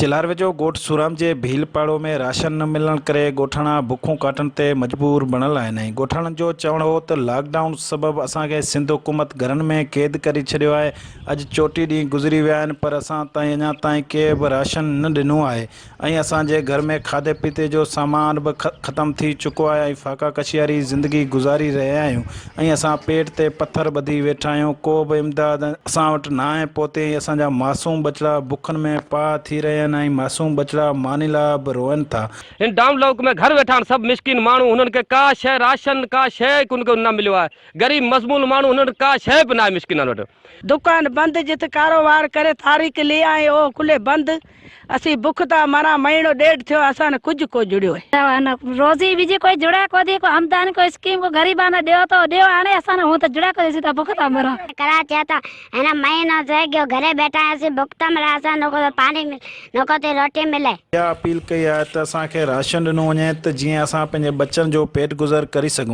چلهار ويجهو ڳوٺ سورام جي ڀيل پاڙو ۾ راشن نه ملڻ ڪري ڳوٺاڻا بکون ڪاٽڻ تي مجبور بڻيل آهن ۽ ڳوٺاڻن جو چوڻ هو ته لاڪ ڊائون سبب اسان کي سنڌ حڪومت گهرن ۾ قيد ڪري ڇڏيو آهي اڄ چوٽيهه ڏينهن گذري ويا آهن پر اسان تائين اڃا تائين ڪي به راشن نه ڏنو آهي ۽ اسان جي گهر ۾ کاڌي پيتي جو سامان به ختم ٿي چڪو آهي ۽ فاقا ڪشي واري زندگي گذاري رهيا آهيون ۽ اسان پيٽ تي پٿر ٻڌي ويٺا آهيون ڪو به امداد اسان وٽ ناهي پهتي ۽ اسان جا معصوم ٻچڙا بکن ۾ پاهه ٿي رهيا آهن ۽ معصوم ٻچڙا ماني لاء به روئن ٿا. هن ڊائون لاڪ ۾ گهر ويٺا آهن سڀ مسڪين ماڻهو هنن کي ڪا شيء راشن ڪا شيء ڪن کي نه مليو آهي غريب مظمول ماڻهو هنن وٽ ڪا شيء به ناهي مسڪينن وٽ. دڪان بند جت ڪاروبار ڪري تاريخ لي آئين اهو کلي بند اسين بک تان مران مهينو ڏيڍ ٿيو اسان نه ڪجهه ڪو جڙيو اهي. روزي ٻيجي ڪوئي جڙي ڪو the ڪو آمدني ڪو اسڪيم ڪو غريبان نه ڏيو ته ڏيو هاڻي اسان نه هون ته جڙي ڪو اسين ته بک تان مران. ڪراچي تان هن مهينو ٿي گيو گهري بيٺا آهيون اسين بک تان مران اسان نه ڪو پاڻي ملي نه ڪو ٿي روٽي ملي. اها اپيل ڪئي آهي ته اسان کي راشن ڏنو وڃي ته جيئن اسان پنهنجي ٻچن جو پيٽ گذر ڪري سگهون.